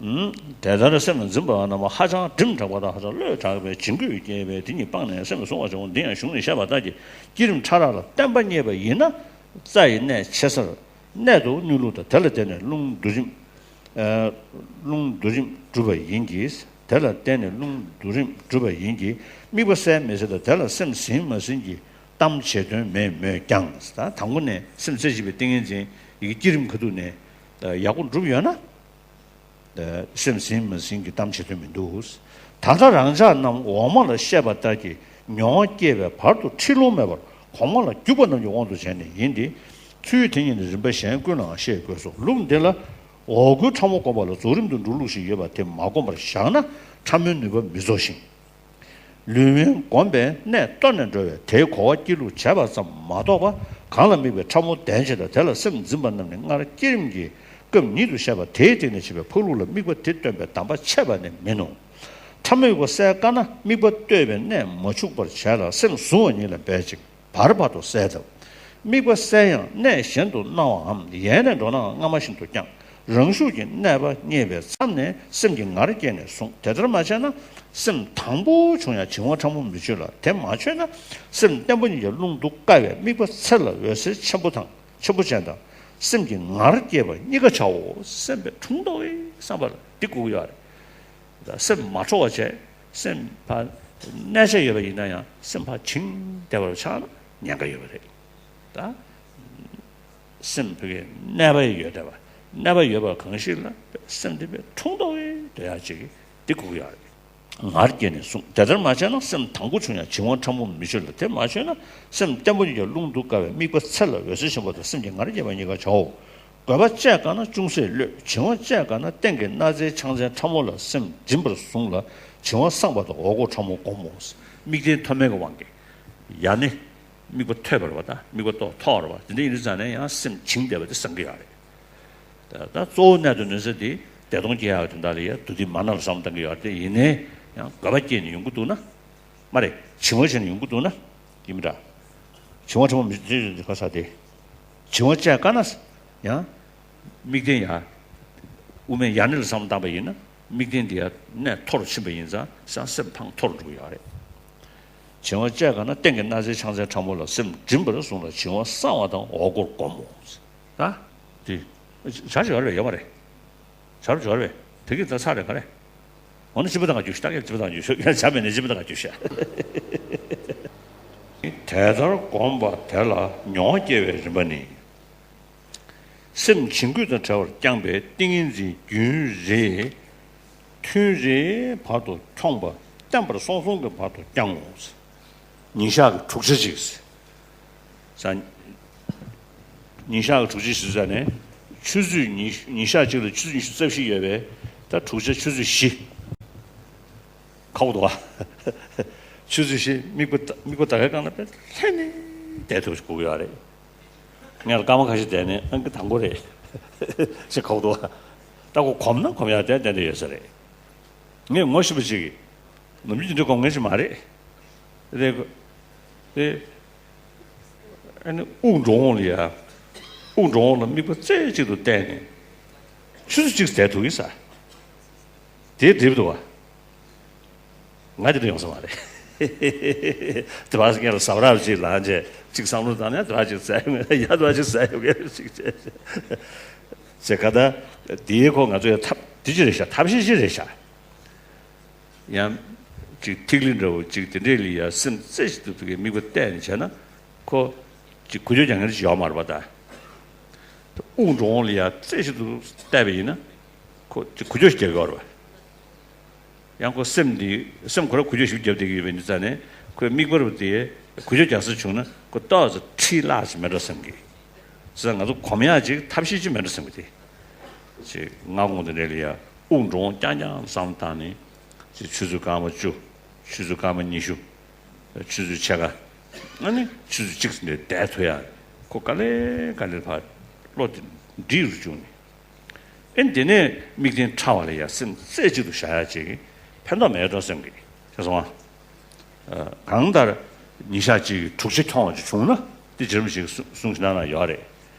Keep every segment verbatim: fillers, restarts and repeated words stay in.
དེ་ལྟར་སེམས་ལ་འཛིན་པ་རྣམས་ཧ་ཅང་སྒྲིམ་དྲགས་པ་དང་ཧ་ཅང་བློས་དྲགས་པའི་བྱིང་རྒོད་སྐྱེས་པས་དེ་ཉིད་སྤངས་ནས་སེམས་བཟུང་བར་བྱའོ། འདི་ཡང་གཞུང་ནས་བཤད་པ་ལྟར་གྱི་བསྐྱེད་རིམ་ཕྲ་རགས་ལ་བརྟན་པ་རྙེད་པ་ཡིན་ན། རྩ་ཡི་གནད་ཆེ་སར་གནད་དུ་བསྣུན་ལུགས་དང་། དེ་ལ་བརྟེན་ནས་རླུང་བསྡུ་རིམ། རླུང་བསྡུ་རིམ་གྲུབ་པ་ཡིན་གྱི། དེ་ལ་བརྟེན་ནས་རླུང་བསྡུ་རིམ་གྲུབ་པ་ཡིན་གྱི། དམིགས་པ་གསལ་མི་གསལ་དང་དེ་ལ་སེམས་ཟིན་མ་ཟིན་གྱི་གཏམ་བྱེད་དོན་མེད་མོད་ཀྱང་། ད་དང་པོ་ནས་སེམས་རྩེ་གཅིག་པའི་ཏིང་ངེ་འཛིན་ཡི་གེ་བསྐྱེད་རིམ་ཁ་ཐུག་ནས་ཡག་པོ་འགྲུབ་ཡོད་ན། སེམས་ཟིན་མ་ཟིན་གྱི་གཏམ་བྱེད་དོན་མི་འདུག། ད་ལྟ་རང་ཅག་རྣམས་འོག་མ་ལ་བཤད་པ་ལྟར་གྱི་མྱོང་བ་སྐྱེས་པའི་བར་དུ་ཁྲིད་ལོང་མེད་པར་གོང་མ་ལ་རྒྱུག་པ་རྣམས་ཀྱི་དབང་དུ་བྱས་ནས་ཡིན་ཏེ། ཚུལ་དེ་ཉིད་ནི་རིམ་པ་གཞན་ཀུན་ལའང་ཤེས་དགོས་སོ། ལུགས་འདི་ལ་འོག་སྒོའི་ཕྲ་མོ་བསྒོམ་པ་ལ་རྫོགས་རིམ་དུ་འགྲོ་ལུགས་ཤིག་ཡོད་པ་དེ་མ་བསྒོམ་པར་བཞག་ན་ཕྲ་མོའི་ནུས་པ་མི་རྫོགས་ཤིང་། ལུས་དབེན་བསྒོམས་པས་གནད་གཏོར་ནས་འགྲོ་བས་དེའི་གོ་བ་སྐྱེ་ལུགས་བྱས་པ་ཙམ་མ་གཏོགས་པ། གང་ལ་དམིགས་པའི་ཕྲ་མོ་ལྡན་ཕྱིར་དང་དེ་ལ་སེམས་འཛིན་པ་རྣམས་ནི་སྔར་བསྐྱེད་རིམ་གྱི་སྐབས་ཉིད་དུ་བཤད་པ་དེའི་སྟེང་ནས་བྱེད་པའི་འཕགས་ལུགས་ལ་དམིགས་པ་དེ་སྟོན་པའི་གདམས་པ་འཆད་པ་ནི་མིན་ནོ། ཕྲ་མོའི་སྒོ་གསལ་དཀའ་ན་དམིགས་པ་གཏོད་པའི་གནད་མ་འཆུགས་པར་བྱས་ལ་སེམས་བཟུང་བ་ཉིད་ལ་འབད་ཅིང་བར་བར་དུ་གསལ་དང་། དམིགས་པ་གསལ་ཡང་གནད་གཞན་དུ་སྣང་བའམ་ཡལ་ནས་འགྲོ་ནའང་སྔ་མ་བཞིན་དུ་བསྐྱང་། རང་ཤུགས་ཀྱིས་གནས་པ་རྙེད་པའི་མཚམས་ནས་སེམས་ཀྱི་ངར་སྐྱེས་ནས་བཟུང་། དེ་ལྟར་མ་བྱས་ན་སེམས་དང་པོ་བྱུང་ཡང་བྱིང་བ་ཕྲ་མོ་མི་ཆོད་ལ། དེ་མ་ཆོད་ན་སེམས་བརྟན་པོ་ཉིད་ཀྱི་རླུང་རྡོ་བཀལ་བས་དམིགས་པ་ཚེ་ལ་འོད་གསལ་ཆེན་པོ་དང་ཆེན་པོ་ཅན་དང་། སེམས་ཀྱི་ངར་སྐྱེས་པ་གཉིས་ཀ་བྱའོ། སེམས་པའི་འཁྲུངས་ཐོག་གི་བསམ་པ་ལ་འདི་དགོས་ཀྱི་ཡོད་རེད། སེམས་མ་འཕྲོ་བ་བྱས། སེམས་ཕར་གནས་ཆ་ཡོད་པ་ཡིན་ན་ཡང་སེམས་ཕར་བྱིང་བསྡད་པར་ཆགས་ན་ཉེན་ཁ་ཡོད་པ་རེད། ད་སེམས་ཕ་གིའི་གནས་པ་ཡོད་བསྡད་པ། གནས་པ་ཡོད་པ་གང་ཞིག་ལ་སེམས་འདི་པའི་འཁྲུངས་ཐོག་གི་འདོད་ཡག་ཅིག་འདི་དགོས་ཀྱི་ཡོད་རེད། ངར་སྐྱེས་ནས་བཟུང་། དེ་ལྟར་མ་བྱས་ན་སེམས་དང་པོ་བྱུང་ཡང་བྱིང་བ་ཕྲ་མོ་མི་ཆོད་ལ། དེ་མ་ཆོད་ན་སེམས་བརྟན་པོ་ཉིད་ཀྱི་རླུང་རྡོ་བཀལ་བས་དམིགས་པ་ཚེ་ལ་འོད་གསལ་ཆེན་པོ་དང་སེམས་ཀྱི་ངར་སྐྱེས་པ་གཉིས་ཀ་བྱའོ། དགོས་པ་སྤྱད་དཀའ་ན་ཅུང་ཟད་བློས། བྱིང་བ་སྤྱད་དཀའ་ན་སྟེང་གི་སྣ་རྩེའི་ཕྱག་མཚན་ཕྲ་མོ་ལ་སེམས་སྒྲིམ་པར་བཟུང་ལ། བྱིང་བ་སངས་པ་དང་འོག་སྒོར་ཕྲ་མོ་བསྒོམ་མོ། དམིགས་རྟེན་མཐོ་དམན་གྱི་དབང་གིས་ཡར་ནི་དམིགས་པ་མཐོ་བ་རེད་པ། ད་དམིགས་པ་ཏོག་མཐོ་བ་རེད་པ། དེ་འདྲ་ཡིན་དུས་ཙང་ནས་ཡང་སེམས་བྱིང་བསྡད་པ་དེ་བཟང་གི་ཡོད་རེད། ད་ད་གཙོ་བོ་གནད་དུ་གནོད་ས་དེ་བདེ་སྟོང་སྐྱེ་ཡག་གི་དོན་དག་ལ་ཡ་བདུད་སྡིག་མ་ན་ལ་བསམ་བློ་གཏང་གི་ཡོད་རེད། དེ་ཡིན་ནའི་ཡང་དགོས་པ་སྐྱེས་ནས་ཡོང་གི་འདུག་ན། མ་རེད། བྱིང་བ་བྱས་ནས་ཡོང་གི་འདུག་ན། ཡིན་མི་འདྲ། བྱིང་བ་ཕྲ་མོ་མི་ཆོད་ཅེས་ག་ས་དེ། བྱིང་བ་སྤྱད་དཀའ་ན། ཡང་། དམིགས་རྟེན་ཡར། དབུ་མའི་ཡར་ནི་ལ་བསམ་བློ་བཏང་པ་ཡིན་ན་དམིགས་རྟེན་དེ་ཡར་གནས་མཐོ་རུ་ཕྱིན་པ་ཡིན་ཙང་སེམས་ཕངས་མཐོ་རུ་འགྲོ་གི་ཡོད་རེད། བྱིང་བ་སྤྱད་དཀའ་ན་སྟེང་གི་སྣ་རྩེའི་ཕྱག་མཚན་ཕྲ་མོ་ལ་སེམས་སྒྲིམ་པར་བཟུང་ལ་བྱིང་བ་སངས་པ་དང་འོག་སྒོར་བསྒོམ་མོ། ད། དེ། བྱ་བྱེད་ཡོད་རེད་ཡོད་མ་རེད། བྱ་རུ་སྦྱོར་བས་དེ་གི་ད་ཚར་རེད་ག་རེ། འོ་ན་སྤྱི་པ་དང་རྒྱུ་ཤ་རྟགས་ཀྱི་སྤྱི་པ་དང་རྒྱུ་ཤ་བྱ་མེད་ནས་སྤྱི་པ་དང་རྒྱུ་ཤ། དེ་ལྟར་བསྒོམས་པ་དེ་ལ་མྱོང་བ་སྐྱེ་བའི་རིམ་པ་ནི། སེམས་བྱིང་རྒོད་དང་བྲལ་བར་བསྐྱངས་པས་ཏིང་ངེ་འཛིན་རྒྱུན་རེ་ཐུན་རེའི་བར་དུ་འཁྱོངས་པ་བརྟན་པར་སོང་སོང་གི་བར་དུ་བསྐྱང་ངོ་། ཉིན་ཞག་གི་དྲུག་ཆ་གཅིག་ས། ཉིན་ཞག་གི་དྲུག་ཆ་བཞི་ཙམ་ནས། ཆུ་ཚོད་ཉི་ཉིན་ཞག་གཅིག་ལ་ཆུ་ཚོད་ཉི་ཤུ་རྩ་བཞི་ཡོད་པས་ད་དྲུག་ཆ་ཆུ་ཚོད་བཞི། ཁག་པོ་འདུག་བ། ཆུ་ཚོད་བཞི་དམིགས་པ་དམིགས་པ་ད་གའི་སྒང་ལ་དཔེ་ལྷན་ནེ་བསྡད་ཐུབ་དགོས་ཀྱི་ཡོད་རེད། ངས་ལ་སྐར་མ་ཁ་ཤས་བསྡད་ནས་ཨང་ཀི་དང་པོ་རེད། ཞེས་ཁག་པོ་འདུག་བ། ད་ཁོ་གོམས་ན་གོམས་ཡག་དེ་ཏན་ཏན་ཡོད་ས་རེད། ངས་ངོ་ཤེས་པ་ཅིག་གིས། ནམ་རྒྱུན་དེ་འདྲ་སྒོམ་མཁན་ཞིག་མ་རེད། རེད། རེད། ཨ་ནི་དབུགས་འགྲོ་འོང་ལ་ཡ། དབུགས་འགྲོ་འོང་ལ་དམིགས་པ་རྩེ་གཅིག་ཏུ་གཏད་ནས། ཆུ་ཚོད་གཅིག་བསྡད་ཐུབ་ཀྱི་ས། དེ་འགྲིག་འདུག་བ། ང་དེ་འདྲ་ཡོང་ས་མ་རེད། དེ་བ་ངས་ལ་ཟབ་རབ་ཅིག་ལངས་རྗེས་གཅིག་བསམ་བློ་བཏང་ན་དེ་བ་གཅིག་ཟ་ཡོང་ཡ་དེ་བ་གཅིག་ཟ་ཡོང་ཡ་ཅིག་བྱས། ཅེས་ག་ད། དེའི་ཁོ་ང་ཚོ་ཡ་ཐབས་དེ་ཅི་རེད་ཤག་ཐབས་ཤེས་ཅི་རེད་ཤག་ཡང་། ཅིག་ཐིག་ལེ་འདྲ་བོ་ཅིག་དེ་འདྲས་ལ་ཡ་སེམས་རྩེ་ཞིག་ཏུ་ཕ་གིའི་དམིགས་པ་གཏད་ནས་བྱས་ན། ཁོ། ཅིག་འགུལ་སྐྱོད་རྒྱག་མཁན་ཅིག་ཡོད་མ་རེད་པ་ད། དབུགས་འགྲོ་འོང་ལ་ཡ་རྩེ་ཞིག་ཏུ་གཏད་པ་ཡིན་ན། ཁོ་ཅིག་འགུལ་སྐྱོད་ཞིག་རྒྱག་གི་ཡོད་རེད་པ། ཡང་ཁོ་སེམས་འདི་སེམས་ཁོ་རང་འགུལ་སྐྱོད་ཞིག་རྒྱབ་བསྡད་ཀྱི་ཡོད་པའི་ནི་ཙང་ནས་ཁོའི་དམིགས་པ་རུ་དེ་འགུལ་སྐྱོད་རྒྱག་ས་བྱུང་ན་ཁོ་ཏོག་ཙམ་ཁྲིད་གླགས་ཅིག་མེད་འགྲོ་བསམ་གི། ཙང་ང་ཚོ་གོམས་ཡག་ཅིག་ཐབས་ཤེས་ཅིག་མེད་འགྲོ་བསམ་གི་དེ། ཅིག་སྔ་དགོང་དེ་འདྲ་ལ་ཡ་དབུགས་འགྲོ་འོང་རྐྱང་རྐྱང་བསམ་བློ་བཏང་ནས། ཅིག་ཆུ་ཚོད་སྐར་མ་བཅུ། ཆུ་ཚོད་སྐར་མ་ཉི་ཤུ། ཆུ་ཚོད་ཕྱེད་ཀ། ཨ་ནི་ཆུ་ཚོད་གཅིག་ཙམ་ནས་བསྡད་ཐུབ་ཡ། ཁོ་ག་ལེ་ག་ལེ་ཕར་བློ་དེ་འདྲིས་རུ་བཅུག་ནས། ཨེ་འདི་ནས་དམིགས་རྟེན་ཕྲ་བ་ལ་ཡ་སེམས་རྩེ་གཅིག་ཏུ་བཞག་ཡ་ཅིག་ཕན་ཐོགས་མེད་འགྲོ་བསམ་གི། ཤེས་སོང་ཨ། གང་ལྟར་ཉིན་ཞག་གཅིག་གི་དྲུག་ཆ་འཁྱོངས་པ་ཅིག་བྱུང་ན་དེ་རྗེ་རིན་པོ་ཆེ་གིས་གསུང་གསུང་བཞིན་ན་ཡོད་རེད།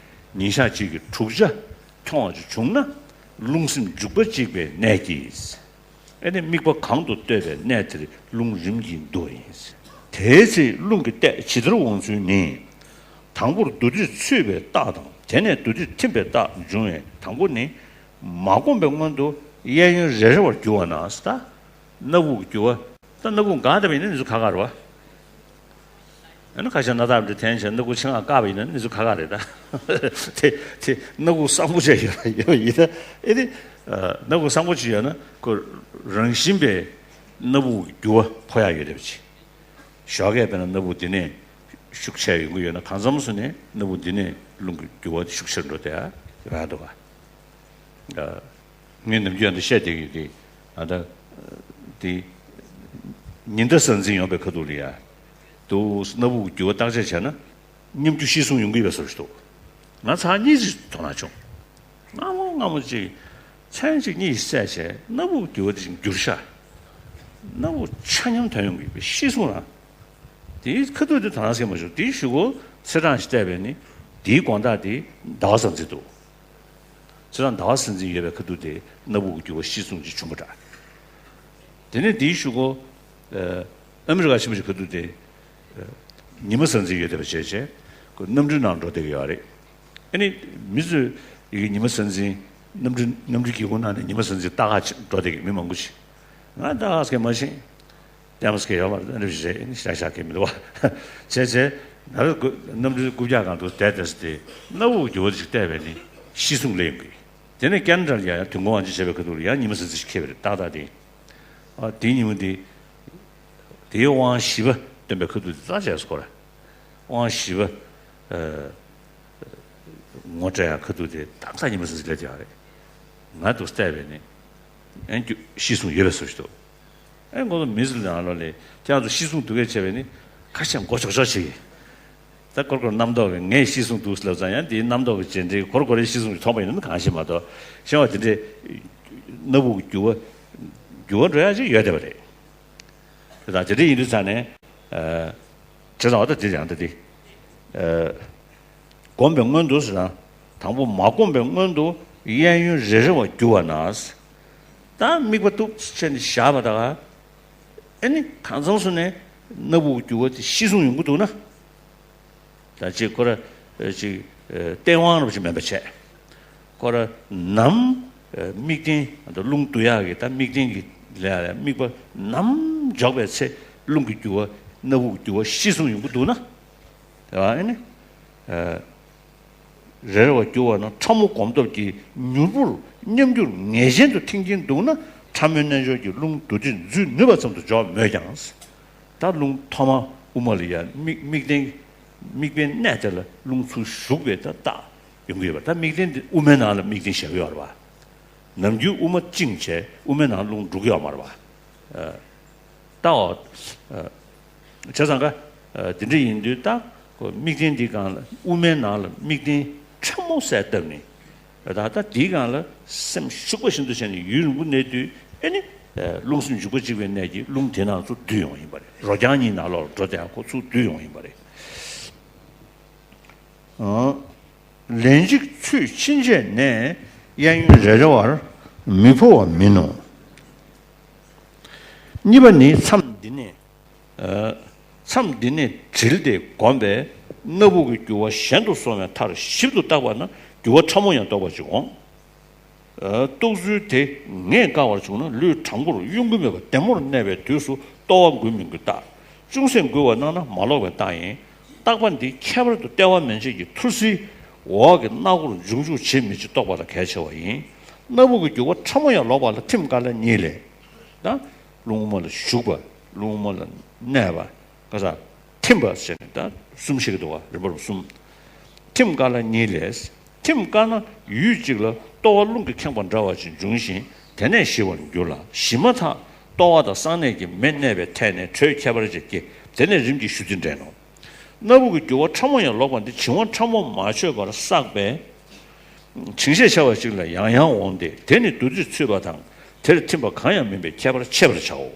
ཉིན་ཞག་གཅིག་གི་དྲུག་ཆ་འཁྱོངས་པ་ཅིག་བྱུང་ན། རླུང་སེམས་འཇུག་པ་གཅིག་པའི་གནད་ཀྱིས། ཨེ་ནི་དམིགས་པ་གང་དུ་གཏོད་པའི་གནས་དེར་རླུང་རིམ་གྱིས་འདུ་བ་ཡིན། དེའི་ཚེ་རླུང་གི་ལྟས་ཇི་ལྟར་འོང་ཚུལ་ནི། དང་པོར་འདུ་འཐད་ཚུད་པའི་རྟགས་དང་། དེ་ནས་འདུ་འཐད་ཐིམ་པའི་རྟགས་འབྱུང་བས། དང་པོ་ནི། མ་བསྒོམས་པའི་སྔོན་དུ་གཡས་གཡོན་རེ་རེ་བར་རྒྱུ་བ་ན། ད་སྣ་བུག་རྒྱུ་བ། ད་སྣ་བུག་འགག་བསྡད་པ་ཡིན་ན་ནི་ཚོ་ཁག་ཁག་རེད་བ། ཨ་ནི་ཁ་ཤས་སྣ་ཐག་འདྲ་འཐེན་བྱས་སྣ་ཁུག་ཆེ་ང་བཀག་པ་ཡིན་ན་གནས་ཚུལ་ཁག་ཁག་རེད་ད། དེ་དེ་སྣ་ཁུག་སངས་པོ་བྱས་ཡོད་ཡོད་ཡིན་ད། ཨེ་དེ། སྣ་ཁུག་སངས་པོ་བྱས་ཡོད་ན་ཁོ་རང་བཞིན་པའི་སྣ་བུག་རྒྱུ་བ་ཕོག་ཡག་ཡོད་རེད་པ་ཅིག་ཞོགས་ཀས་དཔེར་ན་སྣ་བུག་འདི་ནས་ཤུགས་ཆེ་ཡོང་གི་ཡོད་ན། གང་འཚམ་སོང་ནས་སྣ་བུག་འདི་ནས་རླུང་གི་རྒྱུ་བ་དེ་ཤུགས་ཆེར་འགྲོ་བསྡད་ཡག་ཡོང་ཡག་འདུག་ག་ངས་ནམ་རྒྱུན་ཡང་འདི་བཤད་བསྡད་ཀྱི་ཡོད་དེ། ཨ་ད། དེ། ཉི་ཟླ་གཟའ་འཛིན་ཡོང་པའི་ཁ་ཐུག་ལ་ཡ། དུ་སྣ་བུག་རྒྱུ་བ་བརྟག་དཔྱད་བྱས་ན། སྙོམས་འཇུག་ཤི་གསོན་ཡོང་གི་ཡོད་པའི་བཟོ་ཞིག་འདུག་ང་ཚར་གཉིས་ཅིག་དོ་སྣང་བྱུང་། སྔ་མོ་སྔ་མོ་ཅིག་མཚན་གཅིག་གཉིས་བསད་བྱས་སྣ་བུག་རྒྱུ་བ་དེ་ཅིག་འགྱུར་ཤག་སྣ་བུག་ཆ་མཉམ་ཐོན་ཡོང་གི་ཡོད་པའི་ཤི་གསོན་རང་། དེའི་ཁ་ཐུག་དེ་དོ་སྣང་སྐྱེས་མ་བྱུང་། དེའི་གཞུག་གུ་ཚེས་གྲངས་ཤིག་བལྟས་པས་ནི། དེའི་དགོང་དག་དེ་ཟླ་བ་གཟའ་འཛིན་འདུག་ཚེས་གྲངས་ཟླ་བ་གཟའ་འཛིན་ཡོད་པའི་ཁ་ཐུག་དེ་སྣ་བུག་གི་རྒྱུ་བ་ཤི་གསོན་ཅིག་བྱུང་བ་འདྲ། དེ་ནས་དེའི་གཞུག་གུ། ཨ་མི་རི་ཀ་ཆེན་པོ་ཞིག་ཁ་ཐུག་དེ། ཉི་མ་གཟའ་འཛིན་ཡོད་བསྡད་པ་བྱས་བྱས། ཁོ་གནམ་གྲུའི་ནང་འགྲོ་བསྡད་ཀྱི་ཡོད་རེད། ཨ་ནི། མི་ཚོས་ཡི་གེ་ཉི་མ་གཟའ་འཛིན། གནམ་གྲུ་གནམ་གྲུའི་སྒེའུ་ཁུང་ནང་ནས་ཉི་མ་གཟའ་འཛིན་ལྟ་ག་འགྲོ་བསྡད་ཀྱི་མི་མང་པོ་ཞིག་ང་ལྟ་ག་སྐད་མ་ཤེས། ལྟད་མོ་སྐད་ཡོད་མ་རེད། ཨ་འདྲ་ཞིག་རེད། ཤ་ཤ་སྐད་མི་འདུག་བ། བྱས་བྱས། ང་རང་གནམ་གྲུའི་རྐུབ་བཀྱག་སྒང་དུ་བསྡད་བསྡད་ཟེར་ཏེ། སྣ་བུག་རྒྱུ་བ་ཅིག་བལྟས་པས་ནི་ཤི་གསོན་སླེབས་ཡོང་གི་དེ་ནས་ཀེ་ན་ཌ་ལ་ཡང་དུས་འཁོར་དབང་ཆེན་བྱེད་པའི་ཁ་ཐུག་ལ་ཡང་ཉི་མ་གཟའ་འཛིན་ཞིག་འཁེལ་བ་རེད། ཏག་ཏག་དེ། ཨ་དེའི་ཉིན་མོ་དེ། དེའི་དབང་བཞི་པ་སྟོན་པའི་ཁ་ཐུག་དེ་ཙག་བྱས་སོ་ཁོ་ར། དབང་བཞི་པ། ཨ། ངོ་སྤྲད་ཡག་ཁ་ཐུག་དེ་ཏག་ཏག་ཉི་མ་གཟའ་འཛིན་སླེབས་ཡོད་རེད། ང་འདུག་བལྟས་པས་ནི། ཨན་ཀྱུ་ཤི་གསོན་ཡོད་པའི་བཟོ་ཞིག་འདུག་ཨན་ཁོ་ཚོ་མི་ཚོ་ནང་ལོགས་ལ་ཁྱེད་རང་ཚོ་ཤི་གསོན་འདུག་གས་བྱས་པས་ནི། ཁ་ཤས་མགོ་ཆོག་ཆོག་བྱེད་ཀྱི། ད་ཀོར་ཀོར་རྣམ་རྟོག་གིས་ངས་ཤི་གསོན་འདུག་ལབ་ཙང་ཡང་དེའི་རྣམ་རྟོག་གི་རྗེས་འབྲེལ་ཀོར་ཀོར་རེ་ཤི་གསོན་ཞིག་མཐོང་པ་ཡིན་ན་གང་ཤེས་མ་གཏོགས། གཞན་པ་དེ་འདྲའི་སྣ་བུག་གི་རྒྱུ་བ། རྒྱུ་བ་འགྲོ་ཡག་ཅིག་ཡོད་བསྡད་པ་རེད། དེ་དང་དེ་འདྲ་ཡིན་དུས་ཙང་ནས། ཨ། བྱས་ཙང་འོ་ད་འདི་ཡང་ད་འདི། ཨ། བསྒོམས་པའི་སྔོན་དུ་ཟེར་ན། དང་པོ་མ་བསྒོམས་པའི་སྔོན་དུ་གཡས་གཡོན་རེ་རེ་བ་བསྒྱུར་བ་ན། ད་དམིགས་པ་ཏོག་ཙམ་བྱས་ནས་བཞག་པ་ད་ག་ཨ་ནི་གང་འཚམ་སོང་ནས་སྣ་བུག་རྒྱུ་བ་དེ་ཤི་གསོན་ཡོང་གི་འདུག་ན། ད་ཅིག་ཁོ་ར་ཅིག་སྟེས་དབང་རབ་ཅིག་མེད་པ་བྱས། ཁོ་ར་ནམ་དམིགས་རྟེན་ད་རླུང་བསྡུ་ཡག་གི་ད་དམིགས་རྟེན་གྱི་ལས་ལ་དམིགས་པ་ནམ་འཇོག་པའི་ཚེ་རླུང་གི་རྒྱུ་བ་སྣ་བུག་རྒྱུ་བ་ཤི་གསོན་ཡོང་གི་འདུག་ན། དེ་བ་ཨ་ནི། རེ་རེ་བ་བསྒྱུར་བ་ན་ཕྲ་མོ་སྒོམ་སྟོབས་ཀྱིས་མྱུར་པོར་སྙོམས་འཇུག་ངེས་ཅན་དུ་ཐིམ་གྱིན་འདུག་ན། ཕྲ་མོའི་རྣལ་འབྱོར་གྱིས་རླུང་བསྡུ་འཐད་འཛུད་ནུས་པ་ཙམ་དུ་འཇོག་མོད་ཀྱང་། ད་རླུང་ཐོག་མ་དབུ་མ་ལ་ཡ་དམིགས་དམིགས་རྟེན། དམིགས་པའི་གནས་དེ་ལ་རླུང་ཚུར་ཞུགས་པའི་ད་རྟགས་ཡོང་གི་ཡོད་པ། ད་དམིགས་རྟེན་དེ་དབུ་མའི་ནང་ལ་དམིགས་རྟེན་བཞག་གི་ཡོད་རེད་བ། ནམ་རྒྱུན་དབུ་མ་བཅིངས་བྱས་དབུ་མའི་ནང་རླུང་འགྲོ་གི་ཡོད་མ་རེད་བ། ལྟ་འོ། བྱས་ཙང་ཀ། དེ་འདྲ་ཡིན་དུས་ད། དམིགས་རྟེན་འདིའི་སྒང་ལ་དབུ་མའི་ནང་ལ་དམིགས་རྟེན་ཕྲ་མོ་གསལ་བཏབ་ནས། ད་ལྟ་འདིའི་སྒང་ལ་སེམས་ཤུགས་པ་བཞིན་དུ་བྱས་ནས་ཡུན་རིང་པོ་གནས་དུས་ཨེ་ནི། རླུང་སེམས་འཇུག་པ་གཅིག་པའི་གནད་ཀྱིས་རླུང་དེ་ནང་ཚུར་བསྡུས་ཡོང་ཡིན་པ་རེད། རོ་རྐྱང་གཉིས་ནང་ལོགས་འགྲོ་དེ་ཡང་ཁོ་ཚུར་བསྡུས་ཡོང་ཡིན་པ་རེད། ལན་གཅིག་ཚུད་ཕྱིན་ཆད་ནས་གཡས་གཡོན་རེ་རེ་བར་མི་འཕོ་བ་མིན་ནོ། གཉིས་པ་ནི་མཚམས་འདི་ནས། མཚམས་འདི་ནས་དྲིལ་ཏེ་བསྒོམས་པས་སྣ་བུག་གི་རྒྱུ་བ་གཞན་དུ་སོང་བའི་མཐར་ཞིབ་ཏུ་བརྟགས་པ་ན་རྒྱུ་བ་ཕྲ་མོ་ཡང་རྟོགས་པ་ཅིག་འོང་། རྟོགས་ཚུལ་དེ་ངས་བཀག་པར་བྱུང་ན་ལུས་དྲང་པོར་གཡོ་འགུལ་མེད་པར་བདེ་མོར་གནས་པའི་དུས་སུ་རྟོག་པ་འགུལ་མི་འགུལ་བརྟག། ཅུང་ཟད་འགུལ་བ་སྣང་ན་མ་ལོག་པའི་རྟགས་ཡིན། བརྟག་པ་འདི་ཁྱད་པར་དུ་ལྟེ་བ་མན་ཆད་ཀྱི་ཐུར་སེལ་འོག་གི་སྣ་སྒོར་འབྱུང་འཇུག་བྱེད་མི་བྱེད་རྟོགས་པ་ལ་གལ་ཆེ་བ་ཡིན། སྣ་བུག་གི་རྒྱུ་བ་ཕྲ་མོ་ཡང་ལོག་པ་ལ་ཐིམ་དཀའ་ལས་གཉིས་ལས། ད། རླུང་དབུ་མ་ལ་ཞུགས་པ། རླུང་དབུ་མ་ལ་གནས་པ། ག་ས། ཐིམ་པ་ཟེར་ནས་ད་གསུམ་བཤད་ཀྱི་འདུག་བ། རིམ་པར་གསུམ། ཐིམ་དཀའ་ལས་གཉིས་ལས། ཐིམ་དཀའ་ན་ཡུལ་གཅིག་ལ་ལྟོ་བ་རླུང་གིས་ཁེངས་པ་འདྲ་བ་ཅིག་འབྱུང་ཞིང་དེ་ནས་ཞི་བར་འགྱུར་ལ། ཞི་མ་ཐག་ལྟོ་བ་དང་གསང་གནས་ཀྱི་མེ་གནས་པའི་ཐད་ནས་དྲོད་ཁྱད་པར་ཅན་སྐྱེ། དེ་ནས་རིམ་གྱིས་ཞུ་རྩི་འདྲེན་ནོ། སྣ་བུག་གི་རྒྱུ་བ་ཕྲ་མོ་ཡང་ལོག་པ་འདི་བྱིང་བ་ཕྲ་མོ་མ་ཆོད་པར་བསགས་པས། བྱིང་ཤས་ཆེ་བ་ཅིག་ལ་ཡང་ཡང་འོང་སྟེ་དེ་ནི་འདུ་འཐད་ཚུད་པ་དང་དེར་ཐིམ་པ་གང་ཡང་མིན་པའི་ཁྱད་པར་ཕྱེ་བར་བྱའོ།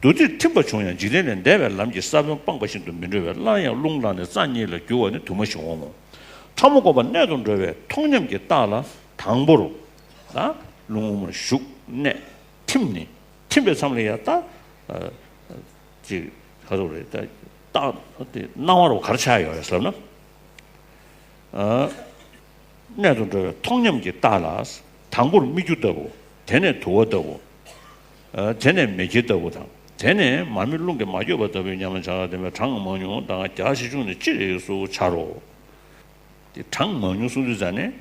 འདུ་འཐད་ཐིམ་པ་བྱུང་ཡང་འཇིག་རྟེན་ལས་འདས་པའི་ལམ་གྱི་ས་བོན་སྤངས་པ་བཞིན་དུ་མི་འགྲོ་བས་སླར་ཡང་རླུང་ལངས་ནས་རྩ་གཉིས་ལ་རྒྱུ་བ་ནི་དུ་མ་ཞིག་འོང་ངོ་། ཕྲ་མོ་བསྒོམ་པ་གནད་དུ་འགྲོ་བས་མཐོང་ཉམས་ཀྱི་རྟགས་ལ་དང་པོར། ད་རླུང་དབུ་མར་ཞུགས་གནས་ཐིམ་ནས་ཐིམ་པའི་མཚམས་ལ་ཡང་ད་ཅིག་ག་ཚོད་རེད། ད་རྟགས་དེ་སྣང་བ་རུ་ག་རེ་ཆགས་ཡོད་རེད་ཟེར་ན། གནད་དུ་འགྲོ་བའི་མཐོང་ཉམས་ཀྱི་རྟགས་ལ། དང་པོར་སྨིག་རྒྱུ་ལྟ་བུ། དེ་ནས་དུ་བ་ལྟ་བུ། དེ་ནས་མེ་ཁྱེར་ལྟ་བུ་དང་། དེ་ནས་མར་མེ་རླུང་གིས་མ་བསྐྱོད་པ་ལྟ་བུའི་ཉམས་ལ་བྱ་བ་ལྡན་པའི་གྲངས་མང་ཉུང་དང་བརྒྱ་ཆེ་ཆུང་ནི་སྤྱིར་རིགས་སུ་བྱ་རོ། དེ་གྲངས་མང་ཉུང་གསུང་དུས་ཙ་ནས་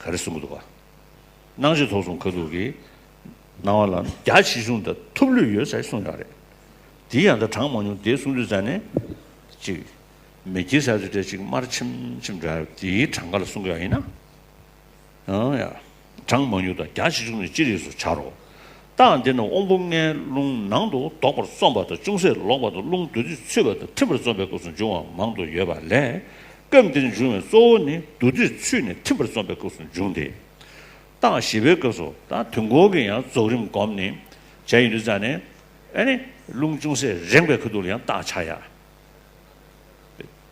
ག་རེ་གསུང་གི་འདུག་ག་སྣང་མཆེད་ཐོབ་གསུམ་ཁ་ཐུག་གི་སྣང་བ་ལ་བརྒྱ་ཆེ་ཆུང་དང་ཐུབ་ལུས་ཡོད་ཟེར་གསུངས་ཡོད་རེད། དེ་ཡང་ད་གྲངས་མང་ཉུང་དེ་གསུང་དུས་ཙ་ནས་ཅིག་མེ་ཁྱེར་ཟེར་དུས་དེ་ཅིག་དམར་ཆེམ་ཆེམ་འདྲ་དེའི་གྲངས་ཀ་ལ་གསུང་གི་ཡོད་ཡིན་ན། ཡང་ཡང་། གྲངས་མང་ཉུང་དང་བརྒྱ་ཆེ་ཆུང་ནི་སྤྱིར་རིགས་སུ་བྱ་རོ། རྟགས་འདི་ནི་དབང་པོ་ལྔའི་རླུང་ནང་དུ་ལྡོག་པར་རྩོམ་པ་དང་ཅུང་ཟད་ལོག་པ་དང་རླུང་བསྡུ་དུས་ཚུད་པ་དང་ཐིམ་པར་རྩོམ་པའི་སྐབས་སུ་འབྱུང་བ་མང་དུ་ཡོད་པ་ལས། སྐབས་འདིར་འབྱུང་བའི་གཙོ་བོ་ནི་བསྡུ་དུས་ཚུད་ནས་ཐིམ་པར་རྩོམ་པའི་སྐབས་སུ་འབྱུང་སྟེ། རྟགས་བཞི་པའི་སྐབས་སུ་ད་དུས་འཁོར་གྱི་ཡང་རྫོགས་རིམ་བསྒོམས་ནས་བྱས་ཡོང་དུས་ཙ་ནས། ཨ་ནི་རླུང་ཅུང་ཟད་རེངས་པའི་ཁ་ཐུག་ལ་ཡང་རྟགས་ཆགས་ཡ།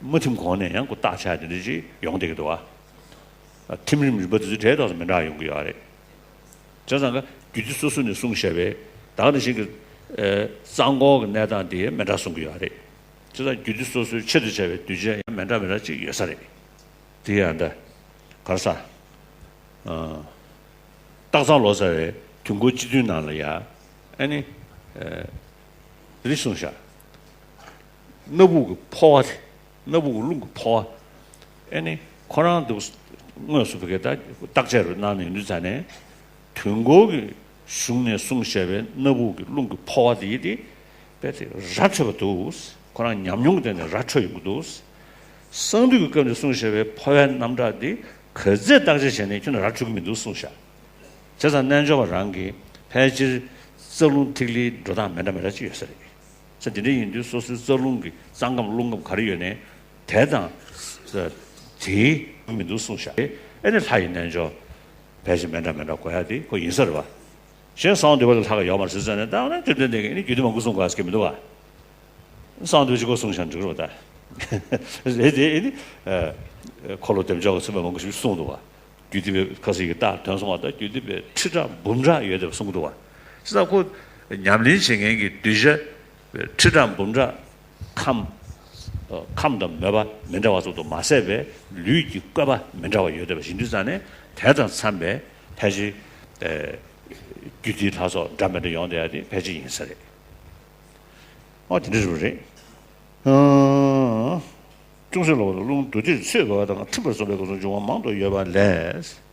མ་ཐིམ་གོང་ནས་ཡང་ཁོ་རྟགས་ཆགས་དེ་འདྲ་ཅིག་ཡོང་བསྡད་ཀྱི་འདུག་བ། ཐིམ་རིམ་རིམ་པ་དེ་ཚོ་གྲས་ཏོག་ཙམ་མི་འདྲ་ཡོང་གི་ཡོད་རེད། བྱས་ཙང་ཀ་རྒྱུད་སྡེ་སོ་སོ་ནས་གསུངས་བཞག་པའི་ད་ག་ནང་བཞིན་གྱི་རྩ་འཁོར་གྱི་གནས་སྟངས་དེ་མི་འདྲ་གསུང་གི་ཡོད་རེད། བྱས་ཙང་རྒྱུད་སྡེ་སོ་སོའི་ཆེད་དུ་བྱས་པའི་གདུལ་བྱ་ཡང་མི་འདྲ་མི་འདྲ་ཅིག་ཡོད་ས་རེད། དེ་ཡང་འདྲ། ག་རེ་ཟ། སྟག་ཚང་ལོ་ཙཱ་བའི་དུས་འཁོར་སྤྱི་མཐུན་ནང་ལ་ཡ། ཨ་ནི། རེ་གསུངས་ཤག་སྣ་བུག་གི་ཕོ་བ་དེ། སྣ་བུག་གི་རླུང་གི་ཕོ་བ། ཨ་ནི་ཁོ་རང་དུ་དངོས་སུ་བི་གེ་ད་བརྟག་དཔྱད་རུ་གནང་ནས་ཡིན་དུས་ཙ་ནས། དུས་འཁོར་གྱི་གཞུང་ནས་གསུངས་བཞག་པའི་སྣ་བུག་གི་རླུང་གི་ཕོ་བ་དེ་ཡི་དེ། དཔེ་དེ་ར་འཕྲོད་པ་འདུག་ཁོ་རང་ཉམས་མྱོང་གི་སྟེང་ནས་ར་འཕྲོད་ཡོང་གི་འདུག་གསང་འདུས་ཀྱི་སྐབས་ནས་གསུངས་བཞག་པའི་ཕོ་བའི་རྣམ་གྲངས་འདི་ག་ཚད་བརྟག་དཔྱད་བྱས་ནས་ཁྱོན་ནས་ར་འཕྲོད་ཀྱི་མི་འདུག་གསུངས་ཤག་བྱས་ཙང་རྣལ་འབྱོར་པ་རང་གིས་ཕལ་ཆེར་རྩ་རླུང་ཐིག་ལེའི་འགྲོ་སྟངས་མི་འདྲ་མི་འདྲ་ཅིག་ཡོད་ས་རེད། ས་དེ་འདྲ་ཡིན་དུས་སོ་སོའི་རྩ་རླུང་གི་རྩ་ཁམས་རླུང་ཁམས་ག་རེ་ཡོད་ནའི་དེ་དང་། དེའི་མི་འདུག་གསུངས་ཤག་ཨེ་ནི་ལྷ་ཡི་རྣལ་འབྱོར་ཕལ་ཆེར་མི་འདྲ་མི་འདྲ་དགོས་ཡ་དེ་ཁོ་ཡིན་ས་རེད་བ། གཞན་གསང་བ་འདུས་པ་ལ་ལྷ་ཁ་ཡོད་མ་རེད་ཟེར་ཙང་ནས་ད་ཨ་ནི་ཐེབས་ལྡན་དེ་གིས་ཨེ་ནི་རྒྱུད་སྡེ་མང་པོ་གསུང་དགོས་ཡ་ཟེར་གྱི་མི་འདུག་བ། གསང་བ་འདུས་པ་གཅིག་པོ་གསུངས་ཤག་འགྲིག་རེད་བ་ད། རེད་དེ་ཨེ་ནི། འཁོར་ལོ་བདེ་མཆོག་གི་མཚན་པ་མང་པོ་ཞིག་གསུངས་འདུག་བ། རྒྱུད་སྡེ་པའི་ཁ་སང་གི་རྟགས་དོན་གསུམ་པ་དང་རྒྱུད་སྡེ་པའི་ཁྲི་ཕྲག་འབུམ་ཕྲག་ཡོད་དེ་གསུངས་འདུག་བ། ཅི་ལྟར་ཁོ་ཉམས་ལེན་བྱེད་མཁན་གྱི་གདུལ་བྱ་ཁྲི་ཕྲག་འབུམ་ཕྲག་ཁམས། ཁམས་དང་མོས་པ་མི་འདྲ་བ་ཙམ་དུ་མ་ཟད་པའི་ལུས་ཀྱི་བཀོད་པ་མི་འདྲ་བ་ཡོད་བསྡད་པ་ཡིན་དུས་ཙང་ནས་དེ་དང་འཚམས་པའི་ཕལ་ཆེར། རྒྱུད་སྡེའི་ལྷ་ཚོགས་འདྲ་མི་འདྲ་ཡོང་བསྡད་ཡ་དེ་ཕལ་ཆེར་ཡིན་ས་རེད། ཨོ་དེ་འདྲ་རེད། ཅུང་ཟད་ལོག་པར་རླུང་བསྡུ་དུས་ཚོད་འབབ་པ་དང་ཐིམ་པར་རྩོམ་པའི་སྐབས་སུ་འབྱུང་བ་མང་དུ་ཡོད་པ་ལས།